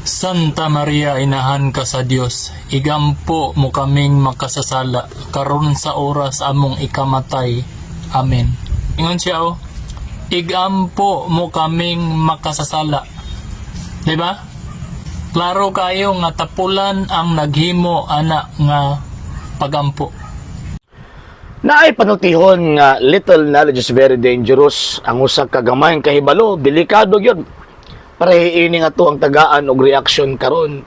Santa Maria, inahan ka sa Dios, igampo mo kaming makasasala, karon sa oras among ikamatay. Amen. Ingon siya oh, igampo mo kaming makasasala. Di ba? Klaro kayo nga tapulan ang naghimo ana nga pagampo. Naay panultihon nga little knowledge is very dangerous. Ang usa ka gamayng kahibalo, delikado gyud. Parehi ini nga to ang tagaan og reaction karon.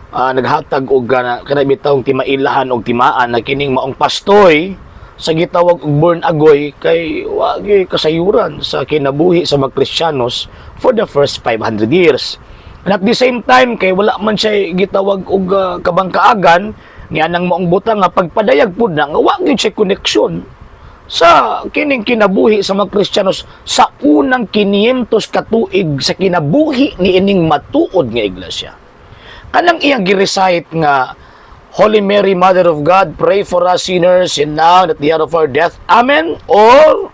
Naghatag og kana bitawng timailahan og timaan na kining maong pastoy sa gitawag og Born Agoy kay wa gyud kasayuran sa kinabuhi sa mga Kristiyanos for the first 500 years. And at the same time, kay wala man siya gitawag og kabangkaagan ni anang maong butang nga pagpadayag pud na nga wa gyud siya koneksyon sa kining kinabuhi sa mga Kristiyanos sa unang 500 ka tuig sa kinabuhi ni ining matuod nga iglesia. Kanang iyang gi-recite nga "Holy Mary, Mother of God, pray for us sinners and now and at the hour of our death. Amen." Or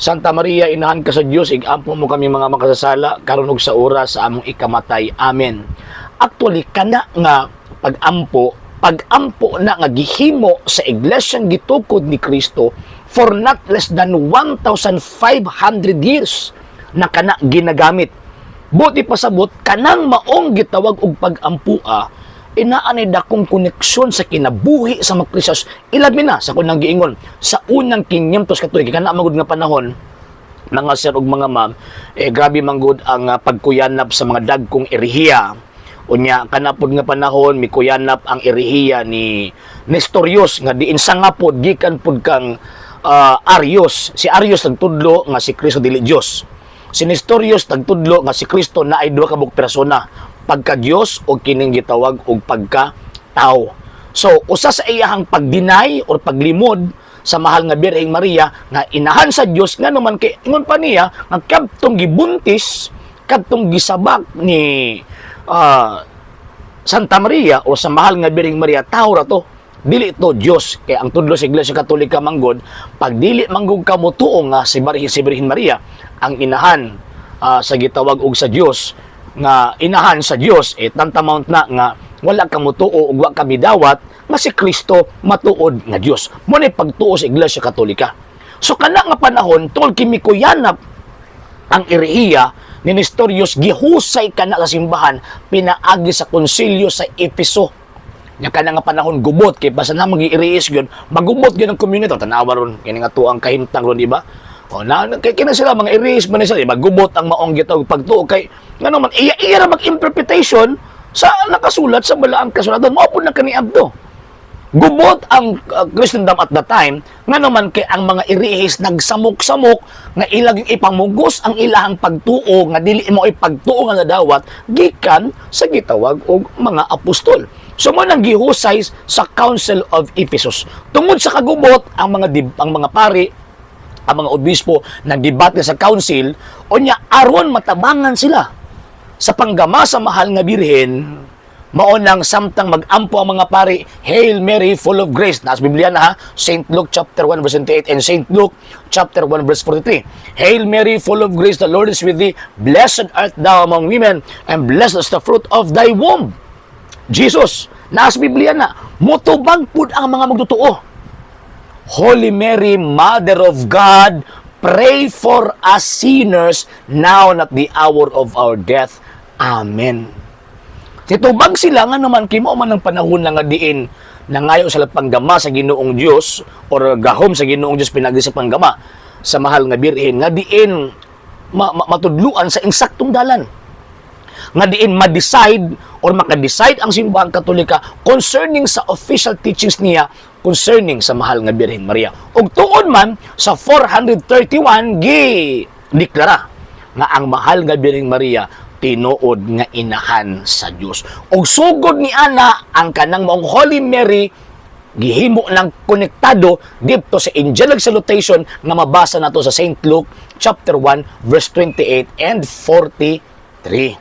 "Santa Maria, inahan ka sa Dios, igampo mo kami mga makasasala karon ug sa oras sa among ikamatay. Amen." Actually, kana nga pagampo, pagampo na nga gihimo sa iglesyang gitukod ni Kristo for not less than 1,500 years na kana ginagamit. Buti pasabot, kanang maong gitawag og pag-ampua, inaanay dakong koneksyon sa kinabuhi sa mga Kristiyanos. Ilabi na sa kunang giingon, sa unang 500 ka tuig, kana magud nga panahon, mga sir ug mga ma'am, eh, grabe manggod ang pagkuyanap sa mga dagkong erehiya. Unya kana pod nga panahon mikuyanap ang erehiya ni Nestorius nga diin sanga pod gikan pod kang Arius. Si Arius nagtudlo nga si Kristo dili Dios. Si Nestorius nagtudlo nga si Kristo na ay duha ka buok persona, pagka Dios o kining gitawag og pagka tao. So usa sa iyahang pag-deny or paglimod sa mahal nga Birheng Maria nga inahan sa Dios, nga naman kay ingon pa niya nga kadtong gibuntis, kadtong gisabak ni Santa Maria o sa mahal nga Birheng Maria, tao ra to, dili to Dios. Kay ang tudlo sa Iglesia Katolika manggod, pag dili manggod ka motuo nga si Birhen Maria ang inahan sa gitawag og sa Dios, nga inahan sa Dios, eh tantamount na nga wala ka motuo ug wa ka midawat nga si Kristo matuod nga Dios. Mo ni pagtuo sa Iglesia Katolika. So kana nga panahon, tungod kay mikuyanap ang erehiya ni Nestorius, gihusay kana sa simbahan pinaagi sa konsilyo sa Efeso. Nya kana nga panahon gubot kay basta na magi-erehis gyud, magubot gyud ang community. Tanawa ron kini nga tuang kahimtang ron, di ba? O na kay kina sila mga erehis man sila, di ba? Gubot ang maong gitawag pagtuo kay ngano man iya iya ra mag-interpretation sa nakasulat sa balaang kasulatan. Mao pud na kaniadto. Gubot ang Christendom at the time, nga naman kay ang mga erehis nagsamok-samok nga ilang yung ipamugos ang ilahang pagtuo nga dili mo ipagtuo nga nadawat gikan sa gitawag og mga apostol. So mo nang gihusay sa Council of Ephesus. Tungod sa kagubot ang mga pari, ang mga obispo, nagdebate sa council, unya aron matabangan sila sa panggama sa mahal nga Birhen, mao nang samtang mag-ampo ang mga pari, "Hail Mary, full of grace." Nasa Biblia na ha, St. Luke chapter 1 verse 28 and St. Luke chapter 1 verse 43. "Hail Mary, full of grace, the Lord is with thee. Blessed art thou among women, and blessed is the fruit of thy womb, Jesus." Nasa Biblia na, mutubag pud ang mga magtotoo. "Holy Mary, Mother of God, pray for us sinners now and at the hour of our death. Amen." Titubag sila nga naman kay mao man ang panahon na nga diin nangayo sila panggama sa Ginoong Dios or gahom sa Ginoong Dios pinagi sa panggama sa mahal nga Birhen nga diin matudluan sa insaktong dalan nga diin ma-decide or maka-decide ang Simbahang Katolika concerning sa official teachings niya concerning sa mahal nga Birhen Maria. Ug tuod man sa 431 gi deklara nga ang mahal nga Birhen Maria tinuod nga inahan sa Dios. Ug sugod ni ana, ang kanang maong Holy Mary gihimo ng konektado dito sa angelic salutation nga mabasa nato sa St. Luke chapter 1 verse 28 and 43.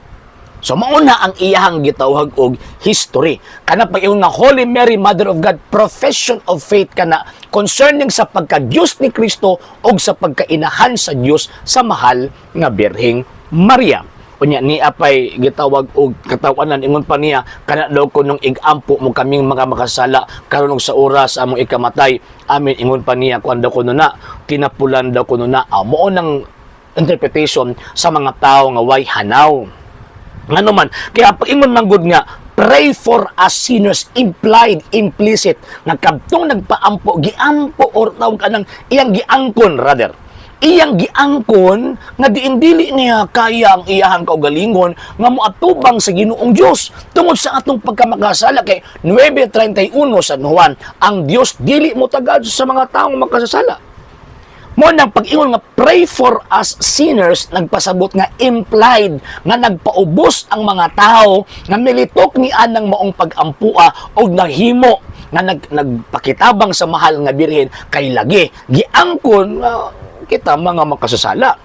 So mauna ang iyahang gitawag og history. Kana pag ingon nga "Holy Mary, Mother of God", profession of faith kana concerning sa pagka-Diyos ni Kristo og sa pagkainahan sa Dios sa mahal nga Birheng Maria. Unya ni apay gitawag og katawanan, ingon pa niya kana daw kunong igampo mo kaming mga makasala karon ug sa oras among ikamatay. Amen. Ingon pa niya kuan daw kuno na tinapulan daw kuno na. Ah, mao nang interpretation sa mga tao nga way hanaw. Ngano man, kaya pag ingon man gud nga, "Pray for us sinners," implied, implicit, nga kadtong nagpaampo, giampo or tawag kanang iyang giangkon rather. Iyang giangkon nga diin dili niya kaya ang iyahang kaugalingon nga moatubang sa Ginoong Dios tungod sa atong pagkamakasala, kay 9:31 sa Juan, ang Dios dili mo tagad sa mga taong makasasala. Mo nang pag-ingon nga "Pray for us sinners," nagpasabot nga implied nga nagpaubos ang mga tao nga militok ni anang maong pag-ampua og nahimo nga nagpakitabang sa mahal nga Birhen kay lagi giangkon nga kita mga makasasala.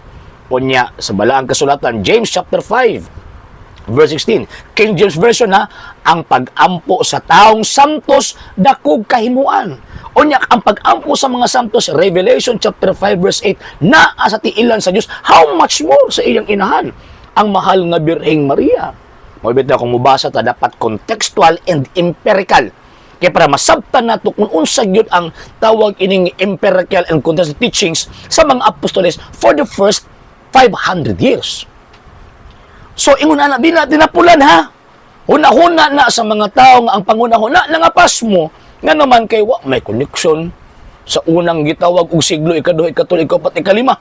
Unya sa Balaang Kasulatan, James chapter 5 verse 16, King James Version ha, ang pag-ampo sa taong santos dakog kahimuan. Unya ang pag-ampo sa mga santos, Revelation chapter 5 verse 8, naa sa tiilan sa Dios, how much more sa iyang inahan, ang mahal nga Birheng Maria? Mo na kung mubasa ta, dapat contextual and empirical. Kaya para masabtan nato kung unsa gyud ang tawag ining empirical and contextual teachings sa mga apostoles for the first 500 years. So ingon ana, di na tinapulan ha. Huna-huna na sa mga tao nga ang panghuna-huna na nga pasmo nga naman kay wa may connection sa unang gitawag og siglo ikaduha, ikatulo, ikapat, ikalima.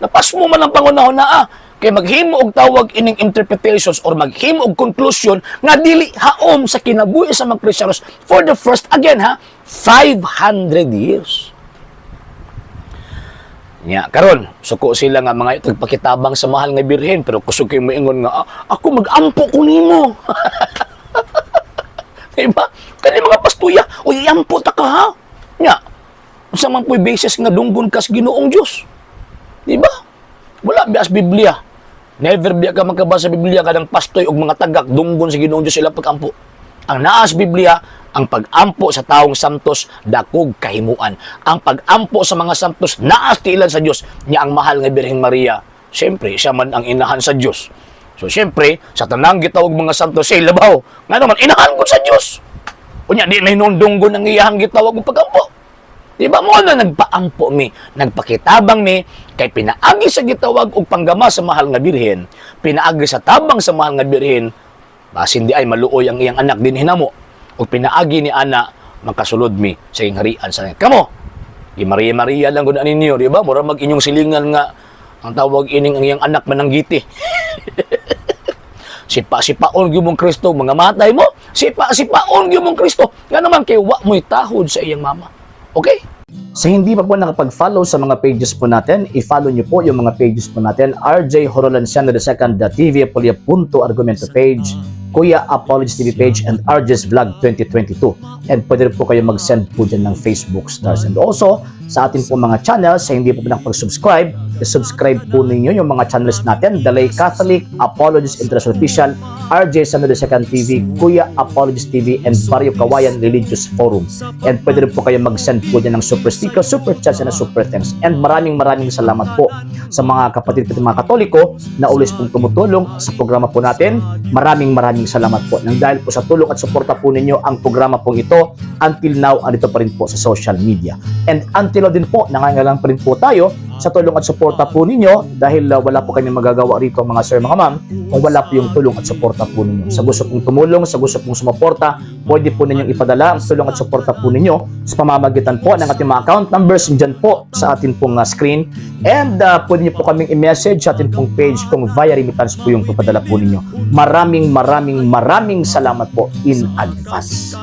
Napasmo man ang panghuna-huna ah. Kay maghimo og tawag ining interpretations or maghimo og conclusion nga dili haom sa kinabuhi sa mga Kristiyanos for the first, again ha, 500 years. Nya karon suko sila nga mga tagpakitabang sa mahal nga Birhen, pero kusog kay moingon nga, "Ah, ako mag-ampo ko nimo." Diba? Kani mga pastuya, "Uy, iampo ta ka ha." Nya, unsa man po'y basis nga dunggon kas Ginoong Dios? Diba? Wala bias Biblia. Never biya ka makabasa sa Biblia kanang pastoy og mga tagak dunggon sa Ginoong Dios ilang pagampo. Ang naas Biblia, ang pag-ampo sa taong santos dakog kahimuan. Ang pag-ampo sa mga santos naas tiilan sa Dios. Nya ang mahal nga Birheng Maria, siyempre siya man ang inahan sa Dios. So siyempre, sa tanang gitawag mga santos say labaw. Nga naman inahan gud sa Dios. Unya di na hinungdunggon ang iyahang gitawag og pag-ampo. Di ba mo na nagpaampo mi, nagpakitabang mi kay pinaagi sa gitawag og panggama sa mahal nga Birhen, pinaagi sa tabang sa mahal nga Birhen, basin di ay maluoy ang iyang anak din hinamo ug pinaagi ni ana makasulod mi sa iyang harian sa langit. Kamo, di Maria Maria lang gud ninyo, di ba? Mura mag inyong silingan nga ang tawag ining ang iyang anak mananggiti. Sipa-sipaon gyud mong Kristo, mga matay mo. Sipa-sipaon gyud mong Kristo. Nga naman kay wa mo'y tahod sa iyang mama. Okay? Sa hindi pa po nakapag-follow sa mga pages po natin, i-follow niyo po yung mga pages po natin. RJ Horolanciano II, TV Apolia Punto Argumento page, Kuya Apologies TV page, and RJ's Vlog 2022. And pwede rin po kayo mag-send po dyan ng Facebook stars. And also, sa atin po mga channels, sa hindi po nakapag-subscribe, i-subscribe po ninyo yung mga channels natin. Dalay Catholic, Apologies International Official, RJ Sano II TV, Kuya Apologies TV, and Barrio Kawayan Religious Forum. And pwede rin po kayo mag-send po dyan ng super sticker, super chats, and super thanks. And maraming maraming salamat po sa mga kapatid po mga Katoliko na always pong tumutulong sa programa po natin. Maraming maraming salamat po. Nang dahil po sa tulong at suporta po ninyo, ang programa pong ito until now andito pa rin po sa social media. And until now din po, nangangailangan pa rin po tayo sa tulong at suporta po ninyo dahil wala po kami magagawa rito, mga sir, mga ma'am, kung wala po yung tulong at suporta po ninyo. Sa gusto pong tumulong, sa gusto pong sumuporta, pwede po ninyong ipadala ang tulong at suporta po ninyo sa pamamagitan po ng ating mga account numbers dyan po sa atin pong screen. And pwede niyo po kaming i-message sa atin pong page kung via remittance po yung papadala po ninyo. Maraming maraming maraming salamat po in advance.